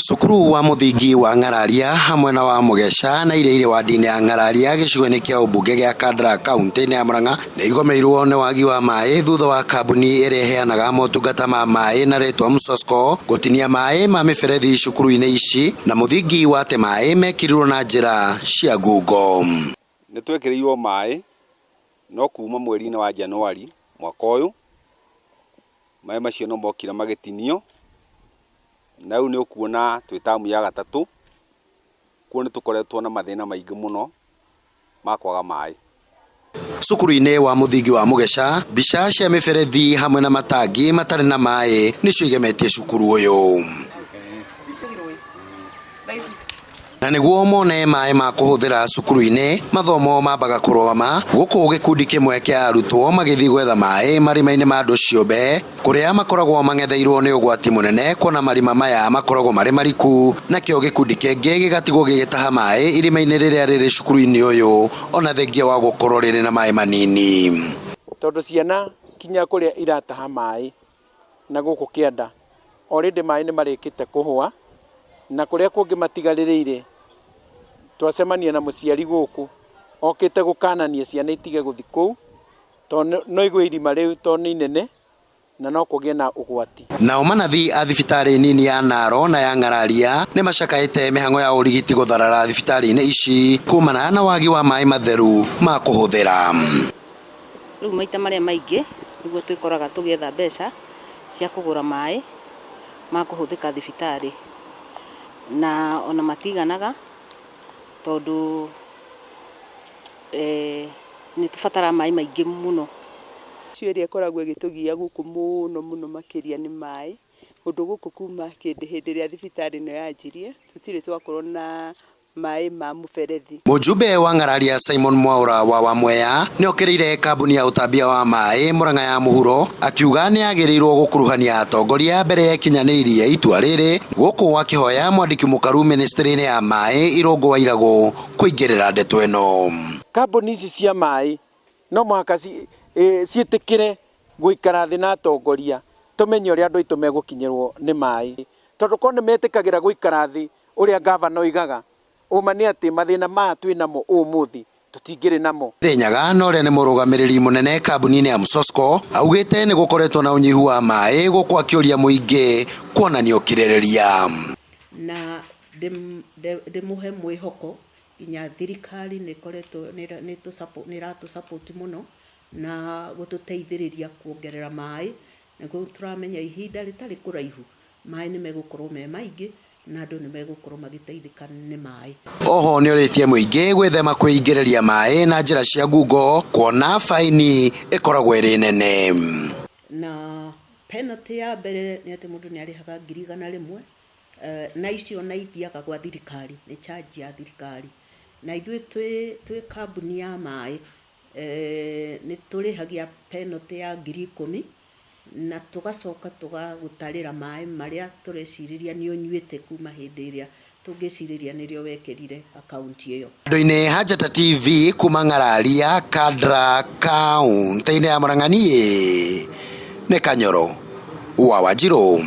Cukuru wa mũthingi wa Ng'araria hamwe na wa Mũgeca na iria irĩ wadi-inĩ ya Ng'araria gĩcigo-inĩ kĩa ũmbunge gĩa Kandara kaunti-inĩ ya Murang'a nĩ igomeirwo nĩ wagi wa maĩ thutha wa kambuni ĩrĩa ĩheanaga motungata ma maĩ na rĩtwa Msosco gũtinia maĩ ma mĩberethi cukuru-inĩ ici na mũthingi wa atĩ maĩ mekĩrirwo na njĩra cia ngungo. Nĩ twekĩrĩirwo maĩ no kuma mweri-inĩ wa Januari mwaka ũyũ, maĩ macio no mokire magĩtinio. Na rĩu nĩ ũkuona twĩ tamu ya gatatũ, kuo nĩ tũkoretwo na mathĩna maingĩ mũno ma kwaga maĩ. Cukuru-inĩ wa mũthingi wa Mũgeca, mbica cia mĩberethi hamwe na matangi matarĩ na maĩ nĩcio igemetie cukuru ũyũ. Na nĩguo mone maĩ ma kũhũthĩra cukuru-inĩ, mathomo mambaga kũrũgama, gũkũ gĩkundi kĩmwe kĩa arutwo magĩthiĩ gwetha maĩ marima-inĩ ma andũ ciũmbe, kũrĩa makoragwo mang'etheirwo nĩ ũgwati mũnene kuona marima maya makoragwo marĩ mariku, nakĩo gĩkundi kĩngĩ gĩgatigwo gĩgĩtaha maĩ irima-inĩ rĩrĩa rĩrĩ cukuru-inĩ ũyũ ona thengia wa gũkorwo rĩrĩ na maĩ manini. Tondũ ciana kinya kũrĩa irataha maĩ na gũkũ kĩanda, already maĩ nĩ marĩkĩte kũhũa, na kũrĩa kũngĩ matigarĩrĩire, twacemania na mũciari gũkũ, okĩte gũkanania ciana itige gũthiĩ kũu, tondũ no igue irima rĩu tondũ nĩ inene, na no kũgĩe na ũgwati. Nao manathi a thibitarĩ nini ya Naro na ya Ng'araria nĩ macakaĩte mĩhang'o ya ũrigiti gũtharara thibitarĩ-inĩ ici kumana na wagi wa maĩ matheru ma kũhũthĩra. Rĩu maita marĩa maingĩ nĩguo twĩkoraga tũgĩetha mbeca cia kũgũra maĩ ma kũhũthĩka thibitarĩ, na ona matiganaga tondũ nĩ tũbataraga maĩ maingĩ mũno. Issue ĩrĩa ĩkoragwo ĩgĩtũgia gũkũ mũno mũno makĩria nĩ maĩ, kũndũ gũkũ kuma hĩndĩ ĩrĩa thibitarĩ ĩno yanjirie, tũtirĩ twakorwo na maĩ ma mũberethi. Mũjumbe wa Ng'araria Simon Mwaũra wa Wamwea nĩ okĩrĩire kambuni ya ũtambia wa maĩ Murang'a ya mũhuro akiuga nĩ yagĩrĩirwo gũkuruhania atongoria mbere ya ĩkinyanĩirie itua rĩrĩ, gũkũ akĩhoya mwandĩki mũkaru ministry-inĩ ya maĩ Irũngũ wa Iragũ kũingĩrĩra ndeto ĩno. Kambuni ici cia maĩ no mũhaka ciĩtĩkĩre gũikara thĩ na atongoria tũmenye ũrĩa andũ aitũ megũkinyĩrwo nĩ maĩ, tondũ korwo nĩ metĩkagĩra gũikara thĩ ũrĩa ngavana oigaga, ũma nĩ atĩ mathĩna maya twĩ namo ũmũthĩ tũtingĩrĩ namo. Kirinyaga na ũrĩa nĩ mũrũgamĩrĩri mũnene kambuni-inĩ ya Msosco augĩte nĩ gũkoretwo na ũnyihu wa maĩ gũkũ akĩũria mũingĩ kuonania ũkirĩrĩria. Na ndĩmũhe mwĩhoko nginya thirikari nĩ ĩkoretwo nĩ ĩratũ support mũno na gũtũteithĩrĩria kuongerera maĩ, nĩguo tũramenya ihinda rĩtarĩ kũraihu maĩ nĩ megũkorwo me maingĩ na andũ nĩ megũkorwo magĩteithĩka nĩ maĩ. Oho nĩ orĩtie mũingĩ gwĩthema kwĩingĩrĩria maĩ na njĩra cia ngungo kuona baini ĩkoragwo ĩrĩ nene. Na penalty ya mbere nĩ atĩ mũndũ nĩ arĩhaga 100,000, na icio na ithiaga gwa thirikari, nĩ charge ya thirikari. Na ithuĩ twĩ kambuni ya maĩ nĩ tũrĩhagia penalty ya 10,000 na tũgacoka tũgagũtarĩra maĩ marĩa tũrecirĩria nĩ ũnyuĩte kuma hĩndĩ ĩrĩa tũngĩcirĩria nĩrĩo wekĩrire akaunti ĩyo. Andũ-inĩ ha Njata TV kuma Ng'araria, Kandara, kaunti-inĩ ya Murang'a, niĩ nĩ Kanyoro wa Wanjirũ.